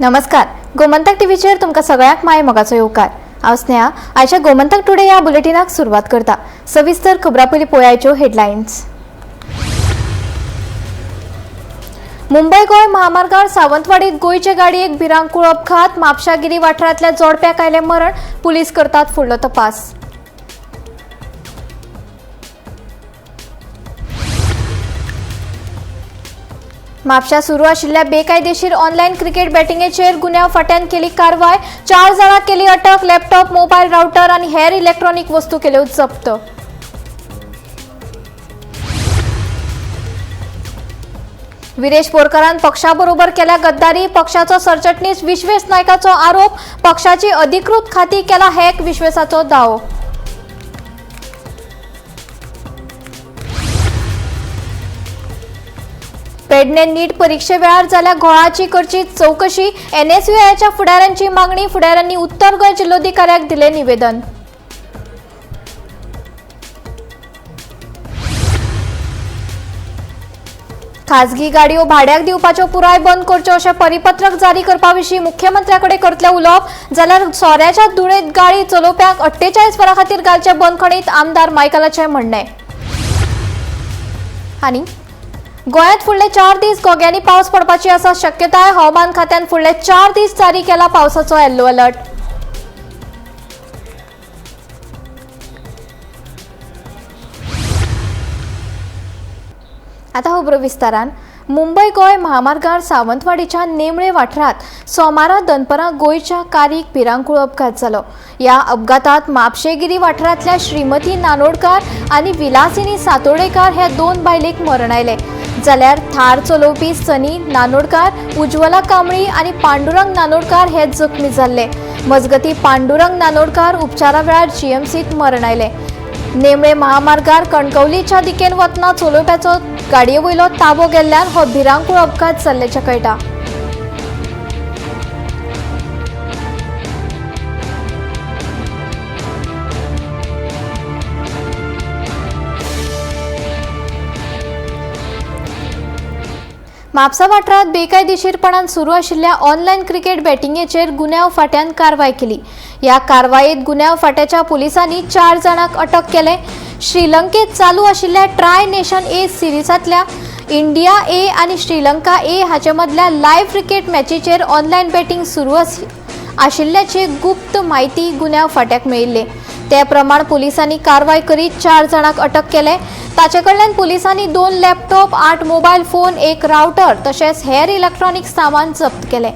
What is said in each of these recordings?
नमस्कार, गोमंतक टीव्हीचेर तुमकां सगळ्यांक माय मोगाचो येवकार. हांव स्नेहा आयच्या गोमंतक टुडे ह्या बुलेटिनाक सुरवात करता. सविस्तर खबरां पयलीं पळयाच्यो हेडलायन्स. मुंबय गोंय महामार्गार सावंतवाडीत गोंयचे गाडयेक भिरांकूळ अपघात. म्हापशा गिरी वाठारांतल्या जोडप्याक आयलें मरण. पुलीस करतात फुडलो तपास. म्हापशा सुरू आशिल्ल्या बेकायदेशीर ऑनलायन क्रिकेट बॅटिंगेचेर गुन्यांव फांट्यान केली कारवाय. 4 जाणांक केली अटक. लॅपटॉप, मोबायल, रावटर आनी हेर इलेक्ट्रॉनिक वस्तू केल्यो जप्त. विरेश बोरकारान पक्षाबरोबर केल्या गद्दारी. पक्षाचो सरचिटणीस विश्वेश नायकाचो आरोप. पक्षाची अधिकृत खाती केला हॅक, विश्वेशाचो दावो. पेडणे नीट परीक्षे वेळार जाल्या घोळाची करची चवकशी. एनएसयूआयच्या फुडाऱ्यांची मागणी. फुडाऱ्यांनी उत्तर गोंय जिल्लोधिकाऱ्याक दिले निवेदन. खाजगी गाडयो भाड्याक दिवपाच्यो पुराय बंद करच्यो अशें परिपत्रक जारी करपा विशीं मुख्यमंत्र्या कडेन करतले उलोवप. जाल्यार सोऱ्याच्या दुयेंत गाडी चलोवप्यांक 48 वरां खातीर घालचे बंदखणीत, आमदार मायकलाचें म्हणणें. आनी गोंयांत फुडले 4 दीस घोग्यांनी पावस पडपाची आसा शक्यताय. हवामान खात्यान फुडले 4 दीस जारी केला पावसाचो येल्लो अलर्ट. आता खबरो विस्तारान. मुंबय गोंय महामार्गार सावंतवाडीच्या नेमळे वाठारांत सोमारा दनपरां गोंयच्या कारीक भिरांकूळ अपघात जालो. ह्या अपघातात म्हापशेगिरी वाठारांतल्या श्रीमती नानोडकार आनी विलासिनी सातोडेकार ह्या 2 बायलेक मरण आयलें. जाल्यार थार चलोवपी सनी नानोडकार, उज्वला कांबळी आनी पांडुरंग नानोडकार हे जखमी जाल्ले. मजगती पांडुरंग नानोडकार उपचारा वेळार जीएमसीत मरण आयलें. नेमळे महामार्गार कणकवलीच्या दिकेन वतना चलोवप्याचो गाडये वयलो ताबो गेल्ल्यान हो भिरांकूळ अपघात जाल्ल्याचें कळटा. म्हापसा वाठारांत बेकायदेशीरपणान सुरू आशिल्ल्या ऑनलायन क्रिकेट बॅटिंगेचेर गुन्यांव फांट्यान कारवाय केली. ह्या कारवायेत गुन्यांव फांट्याच्या पुलिसांनी 4 जाणांक अटक केले. श्रीलंकेत चालू आशिल्ल्या ट्राय नेशन ए सिरिजांतल्या इंडिया ए आनी श्रीलंका ए हाचे मदल्या लायव्ह क्रिकेट मॅचीचेर ऑनलायन बॅटिंग सुरू आशिल्ल्याची गुप्त म्हायती गुन्यांव फांट्याक मेळिल्ली. ते प्रमाण पुलिसांनी कारवाय करीत 4 जाणांक अटक केले. ताचे कडल्यान पुलिसांनी 2 लॅपटॉप, 8 मोबायल फोन, 1 रावटर तशेंच हेर इलेक्ट्रॉनिक सामान जप्त केलें.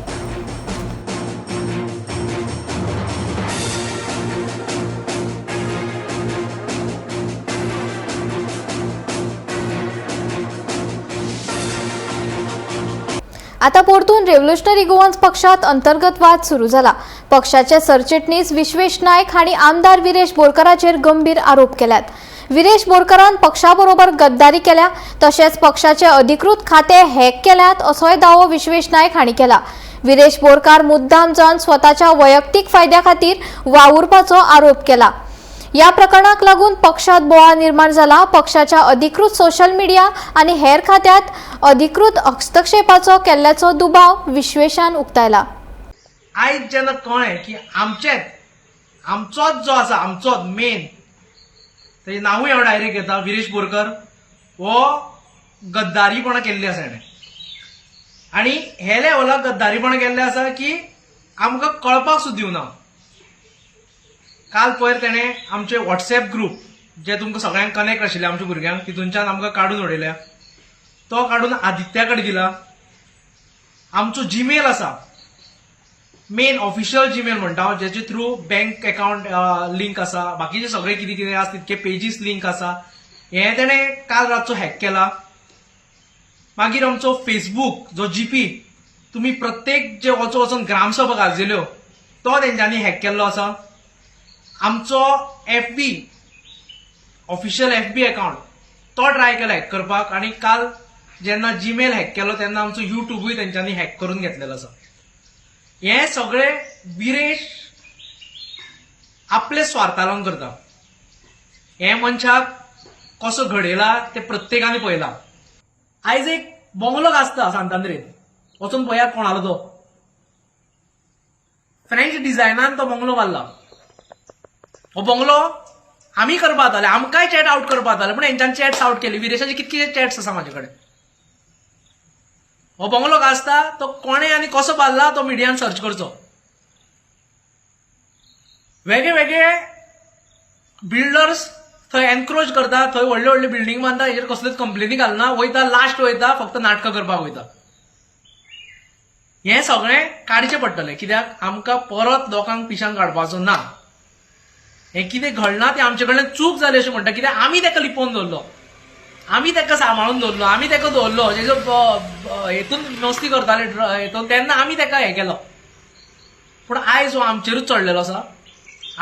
आता परतून रेव्होल्युशनरी गोवन्स पक्षात अंतर्गत वाद सुरू जाला. पक्षाचे सरचिटणीस विश्वेश नायक हांणी आमदार विरेश बोरकाराचेर गंभीर आरोप केल्यात. विरेश बोरकारान पक्षाबरोबर गद्दारी केल्या तशेंच पक्षाचे अधिकृत खाते हॅक केल्यात असोय दावो विश्वेश नायक हांणी केला. विरेश बोरकार मुद्दाम जावन स्वताच्या वैयक्तीक फायद्या खातीर वावुरपाचो आरोप केला. ह्या प्रकरणाक लागून पक्षात बोवाळ निर्माण जाला. पक्षाच्या अधिकृत सोशल मिडिया आनी हेर खात्यात अधिकृत हस्तक्षेपाचो केल्ल्याचो दुबाव विश्वेशान उक्तायला. आयज जेन्ना कळ्ळें की आमचोच जो आसा, आमचोच मेन, तेजें नांवूय हांव डायरेक्ट घेता, विरेश बोरकर, हो गद्दारीपणां केल्ली आसा हेणें. आनी हे लेवलाक गद्दारीपणां केल्लें आसा की आमकां कळपाक सुद्दां दिवना. काल पयर तेणें आमचे वॉट्सएप ग्रूप जे तुमकां सगळ्यांक कनेक्ट आशिल्ले आमच्या भुरग्यांक, तितूनच्यान आमकां काडून उडयल्या. तो काडून आदित्या कडेन दिला. आमचो जीमेल आसा, मेन ऑफिशियल जीमेल म्हणटा हांव, जेचे थ्रू बँक अकाउंट लिंक आसा, बाकीचे सगळे कितें कितें आसा तितके पेजीस लिंक आसा, हें तेणें काल रातचो हॅक केला. मागीर आमचो फेसबूक जो जीपी तुमी प्रत्येक जे वचोन वचोन ग्रामसभा गाजयल्यो तो तेंच्यांनी हॅक केल्लो आसा. आमचो एफबी ऑफिशियल एफबी अकाउंट तो ट्राय केला हॅक करपाक. आनी काल जेन्ना जीमेल हॅक केलो तेन्ना आमचो युट्यूबूय तेंच्यांनी हॅक करून घेतलेलो आसा. हें सगळें विरेश आपले स्वार्था लागून करता. हें मनशाक कसो घडयला तें प्रत्येकान पळयलां. आयज एक बंगलो गाजता सांतांद्रेन, वचून पळयात कोणालो तो. फ्रेंच डिझायनान तो बंगलो बांदला. हो बंगलो आमी करपा जाताले, आमकांय चॅट आवट करपा जाताले, पूण हेंच्यान चॅट्स आवट केली. विरेशाचे कितके चॅट्स आसा म्हाजे कडेन. हो बंगलो गाजता तो कोणें आनी कसो बांदला तो मिडियान सर्च करचो. वेगळे वेगळे बिल्डर्स थंय एनक्रोच करता, थंय व्हडले व्हडले बिल्डींग बांदता, हेजेर कसल्योच कंप्लेनी घालना, वयता लास्ट वयता फक्त नाटकां करपाक वयता. हें सगळें काडचें पडटलें, कित्याक आमकां परत लोकांक पिशान काडपाचो ना. हें कितें घडलां तें आमचे कडल्यान चूक जाली अशें म्हणटा, कित्याक आमी ताका लिपोवन दवरलो, आमी ताका सांबाळून दवरलो, आमी ताका दवरलो जेजो हेतून मस्ती करताले हेतून, तेन्ना आमी ताका हें केलो. पूण आयज हो आमचेरूच चडलेलो आसा,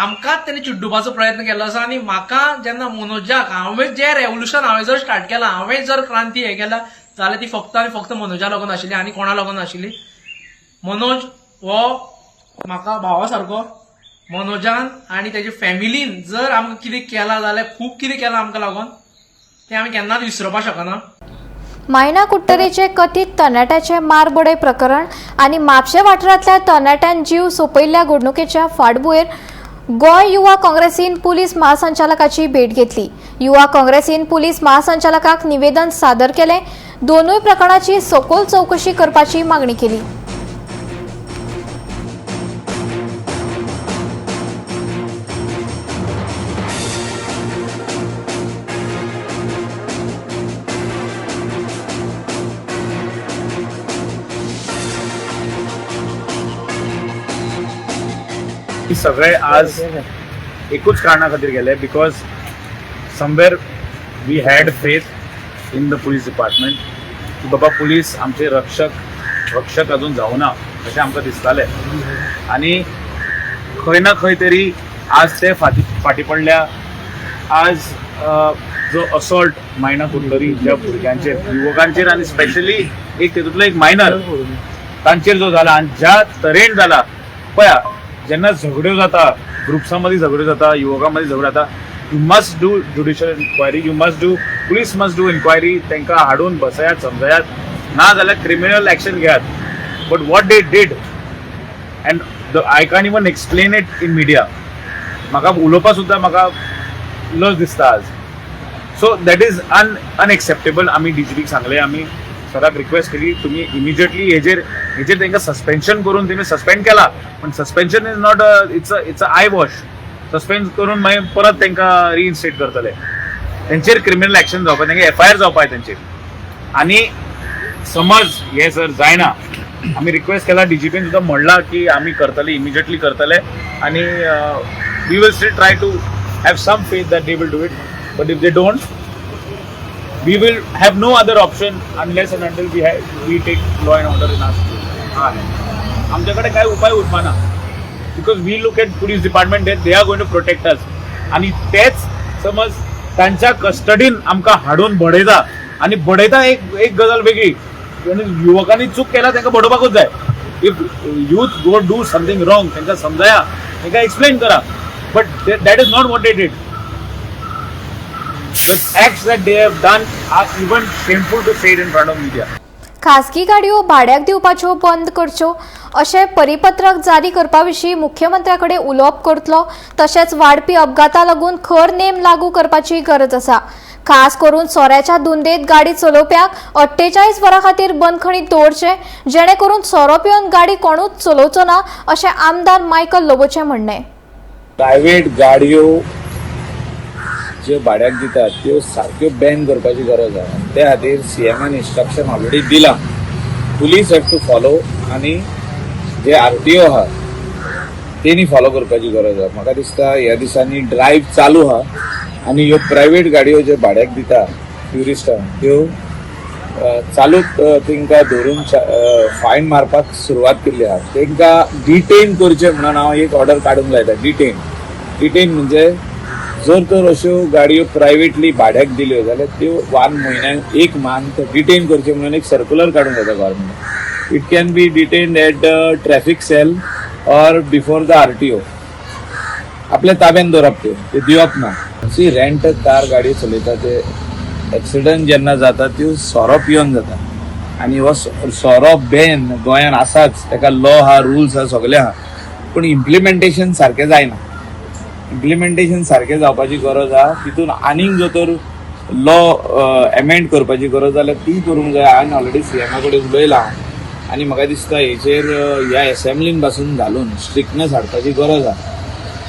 आमकांच तेणी चिड्डुपाचो प्रयत्न केल्लो आसा. आनी म्हाका जेन्ना मनोजाक हांवें जें रेवोल्युशन हांवें जर स्टार्ट केलां, हांवें जर क्रांती हें केला जाल्यार ती फक्त आनी फक्त मनोजा लागून आशिल्ली आनी कोणा लागून आशिल्ली. मनोज हो म्हाका भावा सारको. मनोजान आनी तेजे फॅमिलीन जर आमकां कितें केलां जाल्यार खूब कितें केलां आमकां लागून, तें आमी केन्नाच विसरपाक शकना. मायणा कुडटरेचे कथीत तरणाट्याचे मारबडय प्रकरण आनी म्हापशें वाठारांतल्या तरणाट्यान जीव सोंपयिल्ल्या घडणुकेच्या फाटभुंयेर गोंय युवा काँग्रेसीन पुलीस महासंचालकाची भेट घेतली. युवा काँग्रेसीन पुलीस महासंचालकाक निवेदन सादर केलें. दोनूय प्रकरणाची सखोल चवकशी करपाची मागणी केली. सगळे आज एकूच कारणा खातीर गेले, because somewhere we had faith in the police department की बाबा पुलीस आमचे रक्षक अजून जावना अशें आमकां दिसतालें. आनी खंय ना खंय तरी आज ते फाटी पडल्या. आज जो असॉल्ट मायणा कुडटरी ज्या भुरग्यांचेर, युवकांचेर आनी स्पेशली एक तेतूंतलो एक मायनर तांचेर जो जाला आनी ज्या तरेन जाला, पळया जेन्ना झगड्यो जाता, ग्रुप्सां मदीं झगड्यो जाता, युवकां मदीं झगड्यो जाता, you must do judicial enquiry, you must do, police must do enquiry. तांकां हाडून बसयात, समजयात, ना जाल्यार क्रिमिनल एक्शन घेयात. But what they did and the I can even explain it in media, म्हाका उलोवपा सुद्दां म्हाका लज दिसता आज. So that is unacceptable. आमी डीजीपीक सांगलें, आमी सराक रिक्वेस्ट केली, तुमी इमिजिएटली हेजेर तांकां सस्पेन्शन करून, तेमी सस्पेंड केला, पण suspension is not a, it's a eye wash. Suspend करून मागीर परत तांकां रिइन्स्टेट करतले. तेंचेर क्रिमिनल एक्शन जावपा, तांकां एफआयआर जावपा तेंचेर. आनी समज हे जर जायना, आमी रिक्वेस्ट केला, डीजीपीन सुद्दां म्हणलां की आमी करतले, इमिजिएटली करतले, आनी we will still try to have some faith that they will do it. But if they don't, we will have no other option unless and until we take law and order in our hand. आमच्याकडे काय उपाय उरपाना, because we look at police department, they are going to protect us. आनी तेच समज तांच्या कस्टडीन आमकां हाडून बडयता, आनी बडयता एक गजाल वेगळी, युवकांनी चूक केला तांकां बडोवपाकूच जाय. If youth go do something wrong, तांकां समजाया, तांकां एक्सप्लेन करा, but that is not what they did. The acts that they have done are even shameful to say it in front of media. खासगी गाडयो भाड्याक दिवपाच्यो बंद करच्यो अशें परिपत्रक जारी करपा विशीं मुख्यमंत्र्या कडेन उलोवप करतलो. तशेंच वाडपी अपघाता लागून खर नेम लागू करपाची गरज आसा. खास करून सोऱ्याच्या धुंदेत गाडी चलोवप्यांक 48 वरां खातीर बंदखणीत दवरचे, जेणे करून सोरो पिवन गाडी कोणूच चलोवचो ना, अशें आमदार मायकल लोबोचें म्हणणें. प्रायव्हेट गाडयो ज्यो भाड्याक दितात त्यो सारक्यो बॅन करपाची गरज आसा. त्या खातीर सीएमान इन्स्ट्रक्शन ऑलरेडी दिलां, पुलीस have to follow आनी जे आरटीओ आहा तेणी फॉलो करपाची गरज आसा. म्हाका दिसता ह्या दिसांनी ड्रायव्ह चालू आहा आनी ह्यो प्रायव्हेट गाडयो ज्यो भाड्याक दिता ट्युरिस्टांक त्यो चालूच तांकां धरून फायन मारपाक सुरवात केल्ली आहा. तांकां डिटेन करचें म्हणून हांव एक ऑर्डर काडूंक लायता. डिटेन म्हणजे जर तर अश्यो गाडयो प्रायव्हेटली भाड्याक दिल्यो जाल्यार त्यो वन म्हयन्याक एक मंथ डिटेन करच्यो म्हणून एक सर्कुलर काडूंक जाता government. It can be detained at the traffic cell or before the RTO. आपल्या ताब्यान दवरप, त्यो ते दिवप ना. सी, रेंट कार गाडी चलयता ते एक्सिडंट जेन्ना जाता त्यो सोरो पिवन जाता आनी हो सोरो बॅन गोंयान आसाच, ताका लॉ आहा, रुल्स आहा, सगळे आहा. पूण इम्प्लिमेंटेशन सारकें जायना. इम्प्लिमेंटेशन सारकें जावपाची गरज आहा. तितून आनीक जो तर लॉ एमेंड करपाची गरज जाल्यार ती करूंक जाय. हांवें ऑलरेडी सीएमा कडेन उलयलां आनी म्हाका दिसता हेचेर ह्या एसेंब्लीन पासून घालून स्ट्रिक्टनेस हाडपाची गरज आहा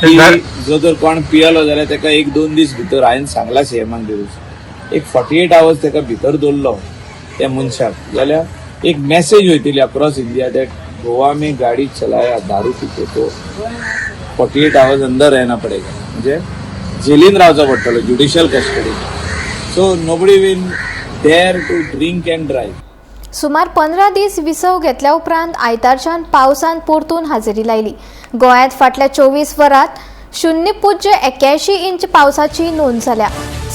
की जो जर कोण पियेलो जाल्यार ताका 1-2 दीस भितर, हांवें सांगलां सीएमाक दिवस एक 48 आवर्स ताका भितर दवरलो त्या मनशाक जाल्यार एक मॅसेज वयतली अक्रॉस इंडिया that Goa में गाडी चलाया दारू पिके तो 48 आवर्स अंदर रहना पडेगा, म्हणजे जेलीन रावचो पडटलो, judicial custody. So nobody will dare to drink and drive. सुमार 15 दीस विसव घेतल्या उपरांत आयतारच्यान पावसान परतून हाजेरी लायली. गोंयांत फाटल्या 24 वरांत 0.81 इंच पावसाची नोंद जाल्या.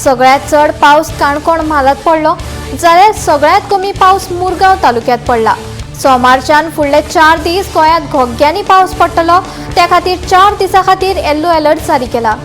सगळ्यांत चड पावस काणकोण म्हालांत पडलो जाल्यार सगळ्यांत कमी पावस मुरगांव तालुक्यांत पडला. सोमारच्यान फुडले 4 दीस गोंयांत घोग्यांनी पावस पडटलो, त्या खातीर 4 दिसां खातीर येल्लो अलर्ट जारी केला.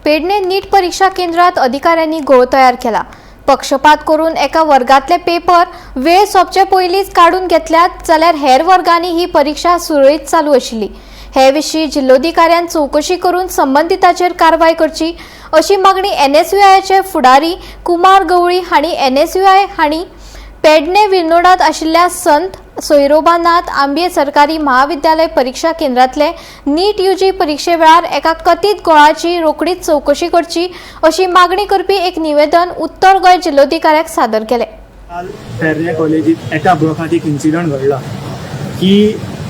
पेडणे नीट परीक्षा केंद्रात अधिकाऱ्यांनी घोळ तयार केला. पक्षपात करून एका वर्गातले पेपर वेळ सोंपचे पयलींच काडून घेतल्यात जाल्यार हेर वर्गांनी ही परीक्षा सुरळीत चालू आशिल्ली. हे विशीं जिल्लोधिकाऱ्यान चवकशी करून संबंदिताचेर कारवाय करची अशी मागणी एनएसयूआयचे फुडारी कुमार गवळी हांणी एनएसयूआय हांणी पेडणे विर्नोडांत आशिल्ल्या संत सोयरोबानाथ आंबिये सरकारी महाविद्यालय परीक्षा केंद्रांतले नीट यूजी परीक्षे वेळार एका कथीत गोळाची रोखडीच चवकशी करची अशी मागणी करपी एक निवेदन उत्तर गोंय जिल्लोधिकाऱ्याक सादर केलें. काल पेरणे कॉलेजीत एका ब्लॉकांत एक इन्सिडंट घडला की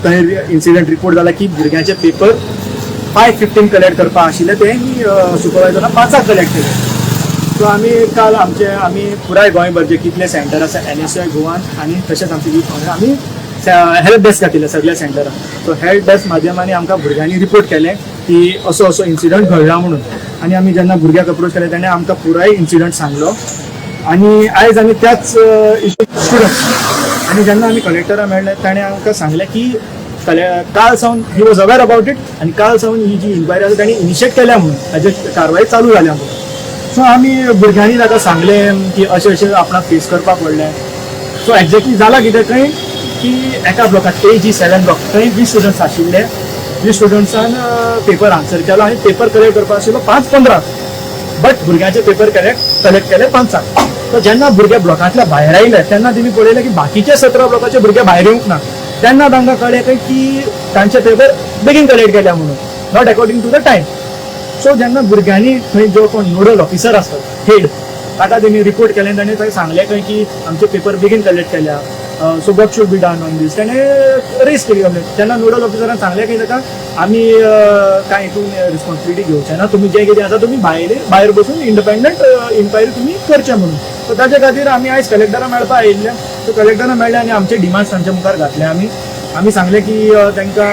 थंय इन्सिडंट रिपोर्ट जाला की भुरग्यांचे पेपर 5:15 कलेक्ट करपाक आशिल्ले ते सुपरवायझरान 5 कलेक्ट केले. सो आमी काल आमचे आमी पुराय गोंयभर जे कितले सेंटर आसा एनएसयूआय गोवान आनी तशेंच आमचे यूथ काँग्रेस आमी हेल्प डेस्क घातिल्ले सगळ्या सेंटरान. सो हेल्प डेस्क माध्यमांनी आमकां भुरग्यांनी रिपोर्ट केलें की असो असो इन्सिडंट घडला म्हणून, आनी आमी जेन्ना भुरग्याक अप्रोच केलें तेणें आमकां पुराय इन्सिडंट सांगलो. आनी आयज आमी त्याच इशू स्टुडंट आनी जेन्ना आमी कलेक्टरा मेळ्ळे ताणें आमकां सांगलें की काल सावन he was aware about it आनी काल सावन ही जी इन्क्वायरी आसा ताणें इनिशिएट केल्या म्हणून ताजेर कारवाय चालू जाल्या म्हणून. सो आमी भुरग्यांनी ताका सांगलें की अशें अशें आपणाक फेस करपाक पडलें. सो एक्झॅक्टली जालां कितें थंय की एका ब्लॉकात AG7 block थंय 20 स्टुडंट्स आशिल्ले. 20 स्टुडंट्सान पेपर आन्सर केलो आनी पेपर कलेक्ट करपाक आशिल्लो 5:15, बट भुरग्यांचे पेपर कलेक्ट केले 5. सो जेन्ना भुरगे ब्लॉकांतल्या भायर आयले तेन्ना तेमी पळयलें की बाकीचे 17 ब्लॉकाचे भुरगे भायर येवंक ना. तेन्ना तांकां कळ्ळें की तांचे पेपर बेगीन कलेक्ट केल्या म्हणून, not according to the time. So जेन्ना भुरग्यांनी थंय जो कोण नोडल ऑफिसर आसता हेड ताका तेमी रिपोर्ट केलें, ताणें थंय सांगलें खंय की आमचे पेपर बेगीन कलेक्ट केल्या, so what should be done on this, ताणें रेज केली कंप्लेन. तेन्ना नोडल ऑफिसरान सांगलें की ताका आमी कांय हितून रिस्पॉन्सिबिलिटी घेवचे ना, तुमी जें कितें आसा तुमी भायर बसून इंडिपेंडंट इन्क्वायरी तुमी करचें म्हणून. सो ताजे खातीर आमी आयज कलेक्टरा मेळपाक आयिल्ले. सो कलेक्टरा मेळ्ळे आनी आमचे डिमांड्स तांच्या मुखार घातले. आमी सांगलें की तांकां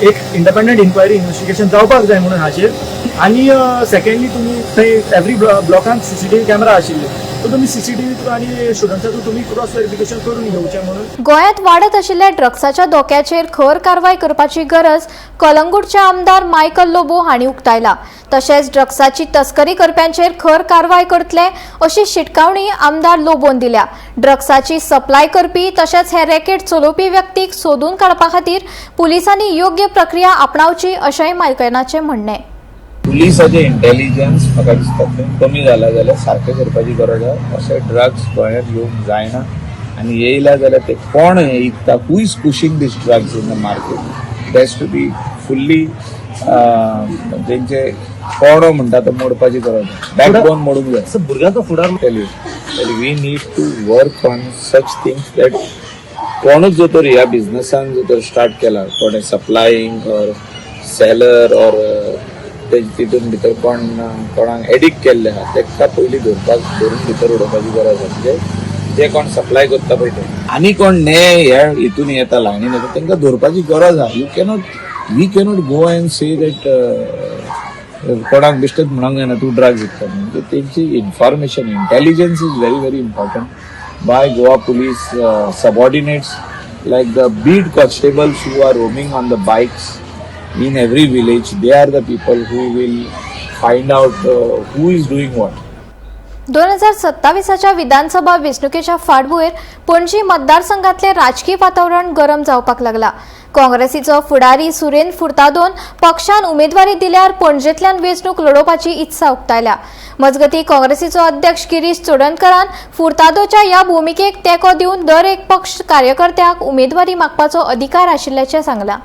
एक इंडिपेंडंट इन्क्वायरी इन्वेस्टिगेशन जावपाक जाय म्हणून हाचेर, आनी सेकंडली तुमी थंय एवरी ब्लॉकान सीसीटीव्ही कॅमेरा आशिल्ले, सो तुमी सीसीटीव्ही थ्रू आनी स्टुडंट्सा थ्रू तुमी क्रॉस वेरिफिकेशन करून घेवचें म्हणून. गोंयांत वाडत आशिल्ल्या ड्रग्साच्या धोक्याचेर खर कारवाय करपाची गरज कलंगूटचे आमदार मायकल लोबो हांणी उक्तायला. तशेंच ड्रग्साची तस्करी करप्यांचेर खर कारवाय करतले अशी शिटकावणी आमदार लोबोन दिल्या. ड्रग्साची सप्लाय करपी तशेंच हे रॅकेट चलोवपी व्यक्तीक सोदून काडपा खातीर पुलिसांनी योग्य प्रक्रिया आपणावची अशेंय मायकलाचें म्हणणें. पुलिसाचे इंटेलिजन्स म्हाका दिसता थंय कमी जाला जाल्यार सारकें करपाची गरज आहा. अशे ड्रग्स गोंयांत येवंक जायना आनी येयला जाल्यार ते कोण हे इकता, who is pushing these drugs in the market, has to be fully तेंचे कोणो म्हणटा तो मोडपाची गरज आहा, बॅकबोन मोडूंक जाय. भुरग्यांचो फुडार tell you we need to work on such things that कोणूच जो तर ह्या बिझनसान जो तर स्टार्ट केला, कोणे सप्लायींग ऑर सेलर ऑर तितून भितर कोण कोणाक एडिक्ट केल्ले आहा तेका पयलीं धरून भितर उडोवपाची गरज आसा. म्हणजे जे कोण सप्लाय करता पळय ते आनी कोण ने ह्या हितून येता लायनीन येता तेंकां धरपाची गरज आहा. You cannot, we cannot go and say that कोणाक बेश्टेच म्हणूंक जायना तूं ड्रग्स विकता. म्हणजे तेंची information intelligence is very very important by Goa police subordinates like the beat constables who are roaming on the bikes. In every village they are the people who will find out who is doing what. 2027च्या विधानसभा वेंचणुकेच्या फाटभुंयेर पणजी मतदारसंघातले राजकीय वातावरण गरम जावपाक लागला. काँग्रेसीचो फुडारी सुरेंद्र फुर्तादोन पक्षान उमेदवारी दिल्यार पणजेंतल्यान वेंचणूक लडोवपाची इत्सा उक्तायल्या. मजगती, काँग्रेसीचो अध्यक्ष गिरीश चोडणकरान फुर्तादोच्या ह्या भुमिकेक तेंको दिवन दर एक पक्ष कार्यकर्त्याक उमेदवारी मागपाचो अधिकार आशिल्ल्याचें सांगलां.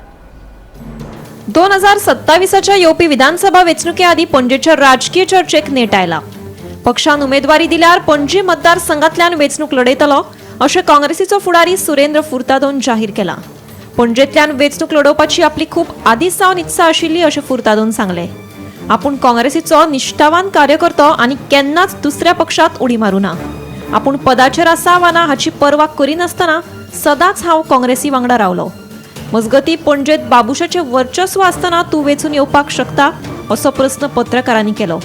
2027च्या येवपी विधानसभा वेंचणुके आदीं पणजेच्या राजकीय चर्चेक नेट आयला. पक्षान उमेदवारी दिल्यार पणजी मतदारसंघातल्यान वेंचणूक लढयतलो अशें काँग्रेसीचो फुडारी सुरेंद्र फुर्तादोन जाहीर केला. पणजेंतल्यान वेंचणूक लढोवपाची आपली खूब आदीं सावन इत्सा आशिल्ली अशें फुर्तादोन सांगलें. आपूण काँग्रेसीचो निश्ठावान कार्यकर्तो आनी केन्नाच दुसऱ्या पक्षात उडी मारूं ना. आपूण पदाचेर आसा वा ना हाची पर्वा करिनासतना सदांच हांव काँग्रेसी वांगडा रावलो. मजगती, पणजेत बाबुशाचें वर्चस्व आसतना तूं वेंचून येवपाक शकता असो प्रस्न पत्रकारांनी केलो.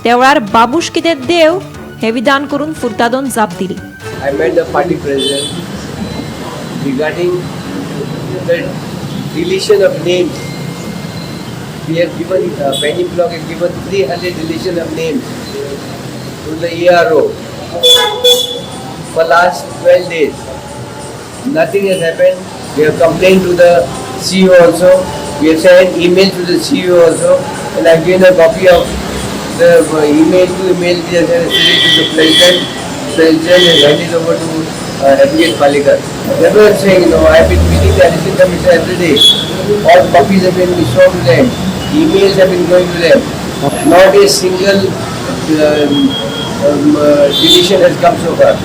त्या वेळार बाबूश कितें देव हें विधान करून फुर्तादोन जाप दिली. I met the party president regarding the deletion of names. We have given, Penny Block has given 300 deletion of names to the ARO for last 12 days. Nothing has happened. We have complained to the CEO also. We have sent email to the CEO also, and I have given a copy of the email to email we have sent to the president. President has handed over to Advocate Palekar. That's what I'm saying. I have been meeting the Election Commissioner every day. All copies have been shown to them. Emails have been going to them. Not a single deletion has come so far.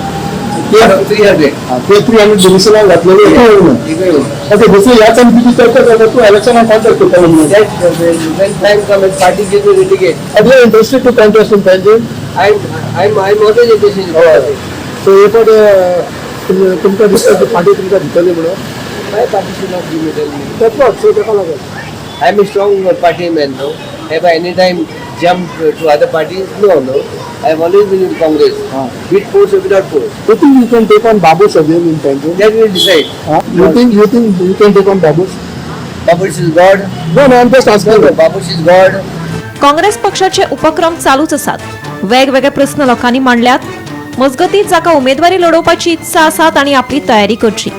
Out of 300. ते 300 डिलिशनाक घातलेले एकूय येवना. एकूय येवना. Okay, दुसरी ह्या चमकीची चर्चा जाता, तूं इलेक्शनाक कॉन्टेस्ट करतलो म्हणून. That when time comes, when party gives me the ticket, Are you interested to contest in Panjim? I'm always interested in politics. So हे फावट तुमकां दिसता की पार्टी तुमकां दितली म्हणून? My party should not give me, tell me. तेच so तेका लागून. I'm a strong party man, no. Have I any time jumped to other parties? No. I have always been in Congress. With force or without force. You think you can take on Babush again in Panjim? That we will decide. You think you can take on Babush? Babush is God. No, I'm just No, asking. no, Babush is God. Congress पक्षाचे उपक्रम चालूच आसात. वेगवेगळे प्रस्न लोकांनी मांडल्यात. मजगती, जाका उमेदवारी लढोवपाची इत्सा आसा तांणी आपली तयारी करची.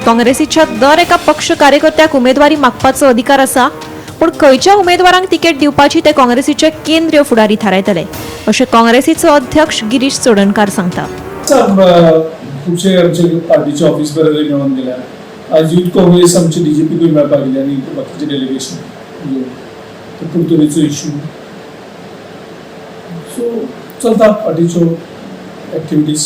काँग्रेसीच्या दर एका पक्ष कार्यकर्त्याक उमेदवारी मागपाचो अधिकार आसा, पूण खंयच्या उमेदवारांक तिकेट दिवपाची ते काँग्रेसीचे केंद्रीय फुडारी थारायतले अशें काँग्रेसीचो अध्यक्ष गिरीश चोडणकार सांगता. खुबशे आमचे पार्टीचे ऑफिस बरोबर मेळून गेल्या. आज युथ काँग्रेस आमचे डीजीपीकूय मेळपाक गेले आनी बाकीचे डेलिगेशन घेवन तो कुडतरीचो इश्यू. सो चलता पार्टीच्यो एक्टिविटीज.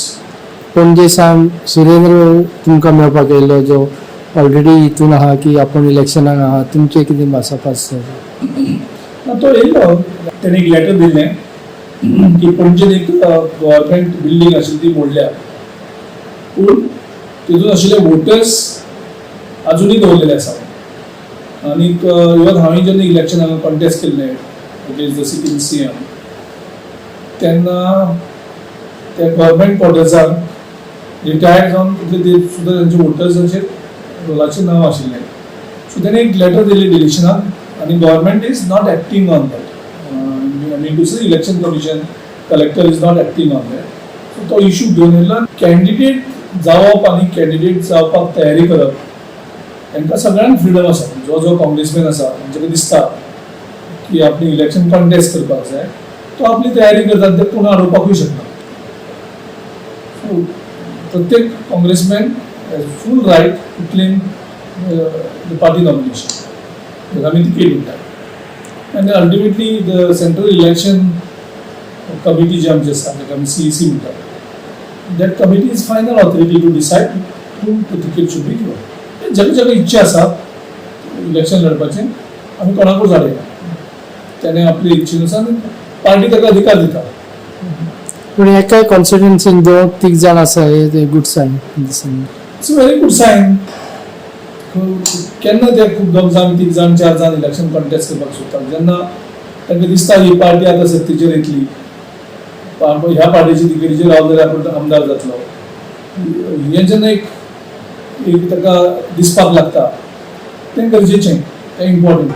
पणजे सावन सुरेंद्र तुमकां मेळपाक येयल्लो, जो ऑलरेडी हितून आहा की आपूण इलेक्शनाक आहा. तुमचें कितें भासाभास जाली? ना, तो येयलो, तेणे एक लेटर दिलें की पणजेन एक गव्हर्मेंट बिल्डींग आशिल्ली ती मोडल्या, पूण तितून आशिल्ले वोटर्स अजुनूय दवरलेले आसा. आनीक इवन हांवें जेन्ना इलेक्शन हांगा कॉन्टेस्ट केल्लें against the sitting CM, तेन्ना त्या गव्हर्मेंट क्वॉर्टर्साक रिटायर्ड जावन तितले ते सुद्दां तेंचे वोटर्साचेर रोलाचें नांव आशिल्लें. सो तेणें एक लेटर दिली डिलिशनाक आनी government is not acting on that. I mean to say, Election Commission, collector is not acting on that. So तो इशू घेवन येयलो. कॅन्डिडेट जावप आनी कॅन्डिडेट जावपाक तयारी करप, तांकां सगळ्यांक फ्रिडम आसा. जो जो काँग्रेसमॅन आसा, तांकां दिसता की आपली इलेक्शन कॉन्टेस्ट करपाक जाय, तो आपली तयारी करता. ते कोण आडोवपाकूय शकना. सो प्रत्येक Congressman has full right to claim the party nomination, ताका आमी तिकेट म्हणटात. आनी ultimately the Central Election Committee जी आमची आसा, ताका आमी सीईसी म्हणटात, that committee is final authority to decide whom the ticket should be given. जाका जाका इच्छा आसा इलेक्शन लढपाचें, आमी कोणाकूच आडयना. त्याने आपली इच्छेनुसार पार्टी ताका अधिकार दिता. पूण एकाय कॉन्स्टिट्युन्सीन दोन तीग जाण आसा, हे गुड सायन दिसना? It's a very good sign. केन्ना ते खूब दोग जाण, तीग जाण, चार जाण इलेक्शन कॉन्टेस्ट करपाक सोदतात? जेन्ना तांकां दिसता ही पार्टी आतां सत्तेचेर येतली, ह्या पार्टीची तिकेटीचेर रावलो जाल्यार आपूण आमदार जातलो, हें जेन्ना एक एक ताका दिसपाक लागता, तें गरजेचें, तें इम्पॉर्टंट.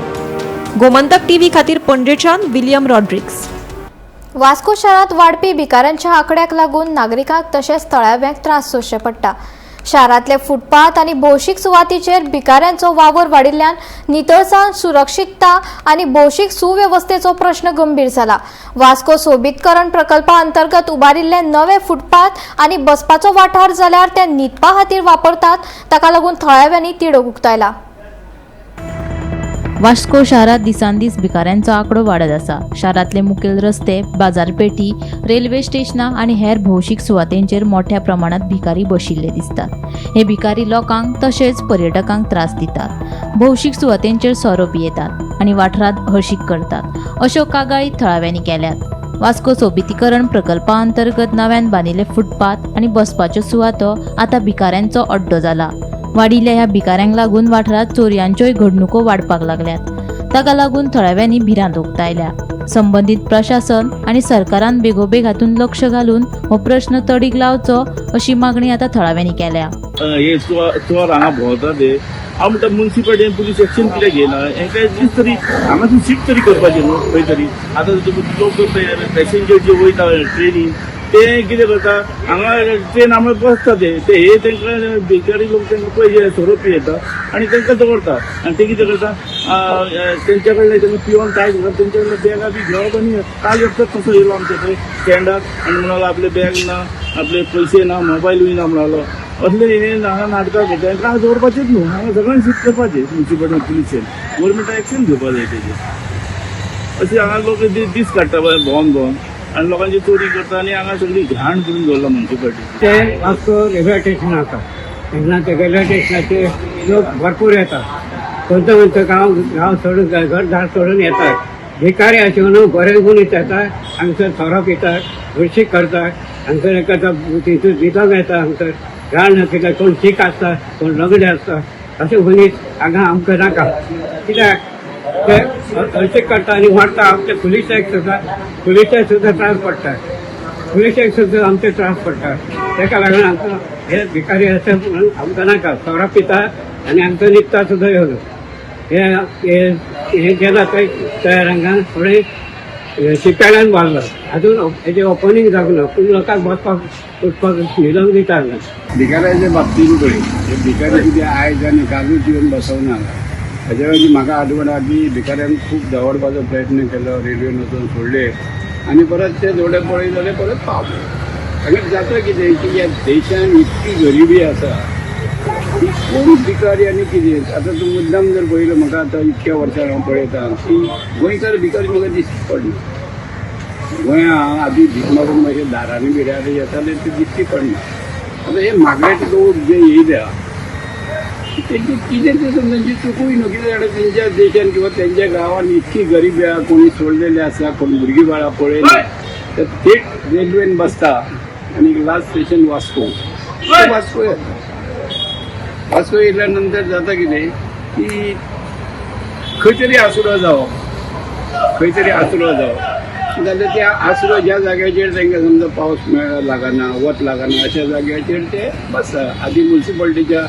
गोमंतक टीव्ही खातीर पणजेच्यान विलियम रॉड्रिग्स. वास्को शारांत वाडपी भिकाऱ्यांच्या आंकड्याक लागून नागरिकांक तशेंच थळाव्यांक त्रास सोंसचे पडटा. शारांतले फुटपाथ आनी भौशीक सुवातीचेर भिकाऱ्यांचो वावर वाडिल्ल्यान नितळसाण, सुरक्षितता आनी भौशीक सुवेवस्थेचो प्रश्न गंभीर जाला. वास्को सोबीतकरण प्रकल्पा अंतर्गत उबारिल्ले नवे फुटपाथ आनी बसपाचो वाठार जाल्यार ते न्हिदपा खातीर वापरतात, ताका लागून थळाव्यांनी तिडक उक्तायला. वास्को शारांत दिसानदीस भिकाऱ्यांचो आंकडो वाडत आसा. शारांतले मुखेल रस्ते, बाजारपेठी, रेल्वे स्टेशनां आनी हेर भौशीक सुवातेंचेर मोठ्या प्रमाणात भिकारी बशिल्ले दिसतात. हे भिकारी लोकांक तशेंच पर्यटकांक त्रास दितात. भौशीक सुवातेंचेर सोरो पियेतात आनी वाठारांत हळशीक करतात अश्यो कागाळी थळाव्यांनी केल्यात. वास्को सोबितीकरण प्रकल्पा अंतर्गत नव्यान बांदिल्ले फुटपाथ आनी बसपाच्यो सुवातो आतां भिकाऱ्यांचो अड्डो जाला. वाडिल्ल्या ह्या भिकाऱ्यांक लागून वाठारांत चोरयांच्योय घडणुको वाडपाक लागल्यात. ताका लागून थळाव्यांनी भिरांत उक्तायल्या. संबंदीत प्रशासन आनी सरकारान बेगोबेग हातूंत लक्ष घालून हो प्रश्न तडीक लावचो अशी मागणी आतां थळाव्यांनी केल्या. हे चोर हांगा भोंवता ते हांव म्हणटा मुन्सिपालिटीन पुलीस एक्शन कित्याक घेयना? हेंकां एटलीस्ट तरी हांगासून शिफ्ट तरी करपाचें न्हू खंय तरी. आतां लोक पॅसेंजर जे वयता ट्रेनीन ते कितें करता, हांगा ट्रेन आमकां बसता ते ते हे तांकां भिकारी लोक तांकां पयशे सोरो पियेता आनी तांकां दवरता आनी ते कितें करता, तेंच्या कडल्यान तांकां पिवन कांय घेता, तेंच्या कडल्यान बॅगां बी घेवप आनी काल एकटोच तसो येयलो आमच्या थंय स्टँडार आनी म्हणालो आपले बॅग ना, आपले पयशे ना, मोबायलूय ना म्हणालो. असले हे हांगा नाटकां करता. हांकां हांगा दवरपाचेच न्हू, हांगा सगळ्यांक शिफ्ट करपाचें. मुन्सिपालिटी पुलिशेन गोवोरमेंटान एक्शन घेवपाक जाय तेजेर. अशें हांगा लोक दीस काडटा भोंवन भोंवन आनी लोकांची चोरी करता आनी हांगा सगळी घाण करून दवरला मुन्सिपालिटी. ते वास्को रेल्वे स्टेशन आसा, तेन्ना ते रेल्वे स्टेशनाचेर लोक भरपूर येतात. खंयचो खंयचो गांव गांव सोडून घरदार सोडून येतात. भिकारी आशिल्ले बरे मनीस येतात, हांगसर सोरो पितात, हळशीक करतात, हांगसर एका तितून न्हिदोंक येता. हांगसर घाण आशिल्ले कोण शीक आसता, कोण लंगडे आसता, अशे मनीस हांगा आमकां नाका. कित्याक ते हळशीक करता आनी मारता. आमचे पुलिसाक सुद्दां पुलिसाक सुद्दां त्रास पडटा, पुलिसाक सुद्दां आमचे त्रास पडटा. ताका लागून आमकां हे भिकारी अशें म्हणून आमकां नाका. सोरो पिता आनी आमकां न्हिदता सुद्दां येवन हे हे गेला थंय तयार हांगा थोडे शिकायल्यान बांदला, अजून हेजें ओपनींग जावंक ना, पूण लोकांक बसपाक उठपाक न्हिदोंक दिता हांगा. भिकाऱ्याच्या बाबतीन पळय, हे भिकारी कितें आयज आनी कालूच येवन बसवना. हाज्या वयली म्हाका आठवण आहा की भिकाऱ्यांक खूब दवरपाचो प्रयत्न केलो, रेल्वेन वचून सोडले आनी परत ते थोडे पळय जाल्यार परत पावले. हांगा जाता कितें की ह्या देशान इतकी गरिबी आसा की कोण भिकारी आनी कितें. आतां तूं मुद्दाम जर पळयलो, म्हाका आतां इतक्या वर्सां हांव पळयता की गोंयकार भिकारी म्हाका दिश्टी पडना. गोंया आदी भीक मागून मातशें दारांनी बिरांनी येताले ते दिश्टी पडना. आतां हे मागरेट लोक जे येयल्या तेंची कितें ते तांची चुकूय न्हू, कितें जाणा तेंच्या देशान किंवा तेंच्या गांवान इतकी गरिबी आहा, कोणी सोडलेले आसा, कोण भुरगीं बाळां पळयना, तर थेट रेल्वेन बसता आनी लास्ट स्टेशन वास्को, वास्को येता. वास्को येयल्या नंतर जाता कितें की खंय तरी आसरो जावप, खंय तरी आसरो जावप जाल्यार त्या आसरो ज्या जाग्याचेर तांकां समजा पावस लागना, वत लागना, अशा जाग्याचेर ते बसता. आदी मुन्सिपालिटीच्या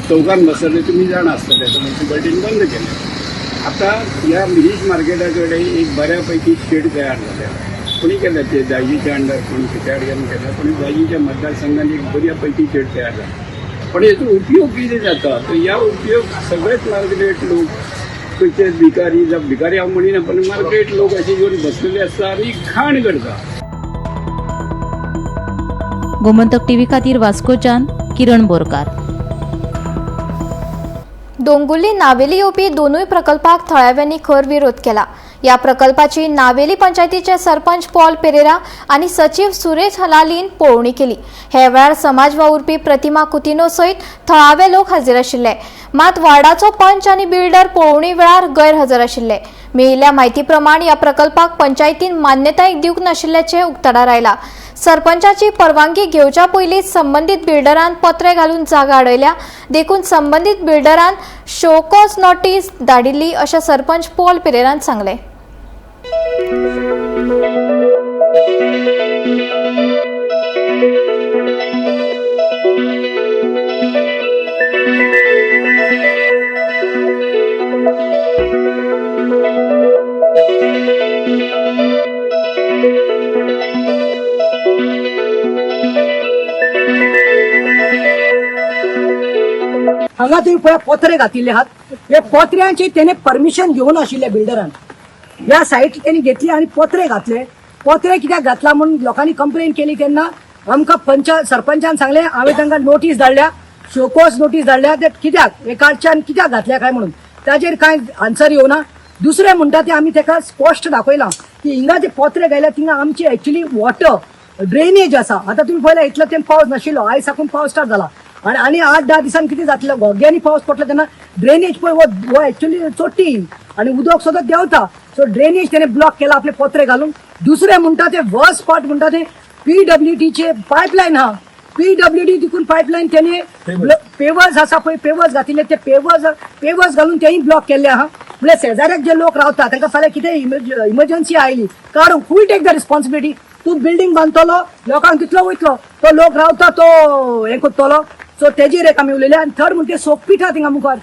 चौकान बसताले, तुमी जाणा आसतले, आतां मुन्सिपालिटीन बंद केलें. आतां ह्या मिरीश मार्केटा कडेन एक बऱ्या पैकी शेड तयार जाल्या. कोणी केल्या ते दायजीच्या अंडर, कोणी कित्यान केल्या, कोणी दायजीच्या मतदारसंघान एक बऱ्या पैकी शेड तयार जाला. पण हेचो उपयोग कितें जाता तर ह्या उपयोग सगळेच मार्केट लोक खंयचे भिकारी, जावं भिकारी हांव म्हणिना, पण मार्केट लोक अशे येवन बसलेले आसता आनी घाण करता. गोमंतक टीव्ही खातीर वास्कोच्यान किरण बोरकार. दोंगुल्ली नावेली येवपी दोनूय प्रकल्पाक थळाव्यांनी खर विरोध केला. ह्या प्रकल्पाची नावेली पंचायतीचे सरपंच पॉल पेरेरा आनी सचीव सुरेश हलालीन पळोवणी केली. हे वेळार समाज वावुरपी प्रतिमा कुतिनो सयत थळावे लोक हाजीर आशिल्ले. मात वार्डाचो पंच आनी बिल्डर पळोवणी वेळार गैरहजर आशिल्ले. मेळिल्ल्या म्हायती प्रमाण ह्या प्रकल्पाक पंचायतीन मान्यताय दिवंक नाशिल्ल्याचें उक्ताडार आयला. सरपंचाची परवानगी घेवच्या पयलींच संबंदीत बिल्डरान पत्रे घालून जागा अडयल्या, देखून संबंदीत बिल्डरान शोकॉज नोटीस धाडिल्ली अशें सरपंच पॉल पेरेरान सांगलें. हांगा तुमी पळय पोत्रे घातिल्ले आहात. हे पोत्र्यांचे तेणे परमिशन घेवन आशिल्ले बिल्डरान. ह्या सायट तेणी घेतली आनी पोत्रे घातले. पोत्रे कित्याक घातला म्हणून लोकांनी कंप्लेन केली तेन्ना आमकां पंच सरपंचान सांगलें, हांवें तांकां नोटीस धाडल्या, शोकॉज नोटीस धाडल्या, ते कित्याक एकाच्यान कित्याक घातल्या काय म्हणून. ताजेर कांय आन्सर येवना. दुसरें म्हणटा तें आमी ताका स्पश्ट दाखयलां की हिंगा जे पोत्रे घायल्या थिंगा आमची एक्चुली वॉटर ड्रेनेज आसा. आतां तुमी पळयला इतलो तेंप पावस नाशिल्लो, आयज साकून पावस स्टार्ट जाला आनी आनी 8-10 दिसान कितें जातलें, घोग्यांनी पावस पडलो तेन्ना ड्रेनेज पळय हो एक्चुली चोटी आनी उदक सदांच देंवता. सो ड्रेनेज तेणे ब्लॉक केला आपले पोत्रे घालून. दुसरें म्हणटा ते वर्स्ट पार्ट म्हणटा ते पीडब्ल्यूडीचे पायपलायन आहा. पीडब्ल्यूडी तिकून पायपलायन तेणे पेवर्स आसा पळय, पेवर्स घातिल्ले, ते पेवर्स घालून तेय ब्लॉक केल्ले आहा. म्हणल्यार शेजाऱ्याक जे लोक रावता तांकां फाल्यां कितें इमर्जन्सी आयली काडूंक who take the responsibility? तूं बिल्डींग बांदतलो, लोकांक कितलो वयतलो, तो लोक रावता तो हें करतलो. सो तेजेर एक आमी उलयले. आनी थर्ड म्हणजे सोकपीट आहा थिंगा मुखार,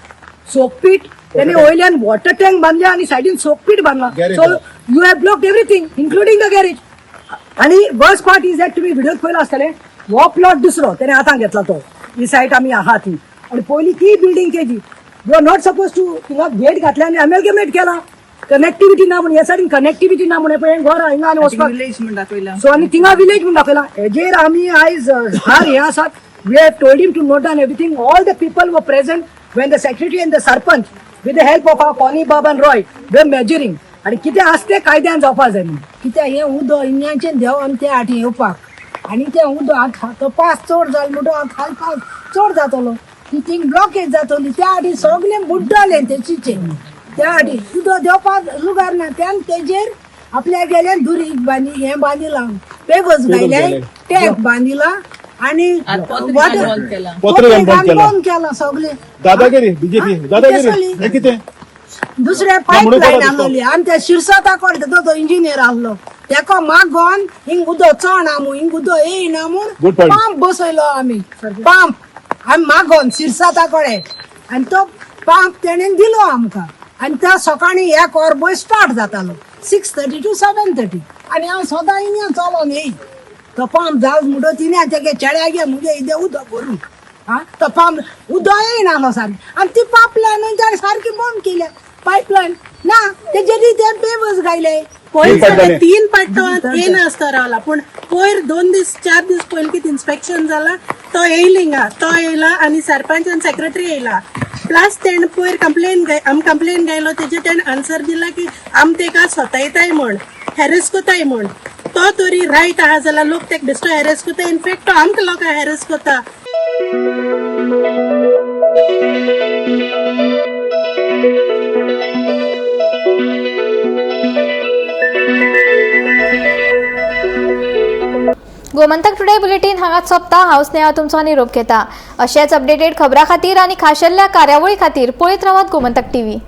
सोकपीट तेणे वयल्यान वॉटर टँक बांदले आनी सायडीन सोकपीट बांदला. So you have blocked everything including the garage. आनी वर्स्ट पार्ट is that तुमी व्हिडिओ पळयला आसतले, हो प्लॉट दुसरो तेणे आतां घेतला तो, ही सायट आमी आहा ती, आनी पयली ती बिल्डींग तेजी. You are not suppose to थिंगा गेट घातले आनी एमेलगेमेट केला, कनेक्टिविटी ना म्हणून. ह्या सायडीन कनेक्टिविटी ना म्हणून पळय घर हिंगा आनी वचपाक. सो आनी थिंगा विलेज म्हणून दाखयला. हेजेर आमी आयज फार हें आसात. We have told him to note down everything. All the people were present when the secretary and the sarpanch with the help of our Connie Bob and Roy were measuring. आनी कितें आसा तें कायद्यान जावपा जाय म्हणून. कित्याक हें उदक इंजाचें देंवन ते आटी येवपाक आनी तें उदक आतां तो पास चड जालो म्हणटो आतां खाल पास चड जातलो, ती थिंग ब्लॉकेज जातली. त्या आटी सगळें बुड्डलें तेचीचे. त्या आटी उदक देंवपाक लुगार ना. त्यान तेजेर आपल्या गेले दुरीग बांदी हें बांदिलां, पेवर्स घायले, टॅंक बांदिला आनी पोत्रे बंद केला सगळें. दादागिरी बीजेपी दादागिरी हे कितें? दुसरे पायपलायन आसलोली आनी त्या शिरसता कडे तो इंजिनियर आसलो, तेका मागोन हिंग उदक चड म्हूण, हिंग उदक येयना म्हूण पंप बसयलो आमी. पंप आमी मागोन शिरसाता कडे आनी तो पंप तेणेन दिलो आमकां. आनी त्या सकाळीं एक वर बय स्टार्ट जातालो, 6:30 to 7:30. आनी हांव सदां हिंगा चलोन येई. तो पंप जाल म्हणटो तिणें तेगे चेड्या गे मुगे इदें उदक भरून. आं तो पंप उदक येयना सारकें आनी ती पायपलायन ताणें सारकी बंद केल्या. पायपलायन ना तेजेर ते पेवर्स घायले. पयर 3 पाट येयना आसतो रावला, पूण पयर 2 दीस 4 दीस पयलीं कितें इन्स्पेक्शन जाला तो येयली हिंगा, तो येयला आनी सरपंच आनी सेक्रेटरी येयला. प्लस तेणें पयर कंप्लेन आमी कंप्लेन घायलो तेजेर तेणें आन्सर दिला की आमी तेका स्वतायताय म्हण, हॅरेस कोताय म्हण. तो तरी रायट आहा जाल्यार लोक तेका बेश्टो हॅरेस कोता, इनफेक्ट तो आमकां लोकांक हॅरेस कोता. गोमंतक टुडे बुलेटीन हांगाच सोंपता. हांव स्नेहा तुमचो निरोप घेता. अशेच अपडेटेड खबरां खातीर आनी खाशेल्ल्या कार्यावळी खातीर पळयत रावात गोमंतक टीव्ही.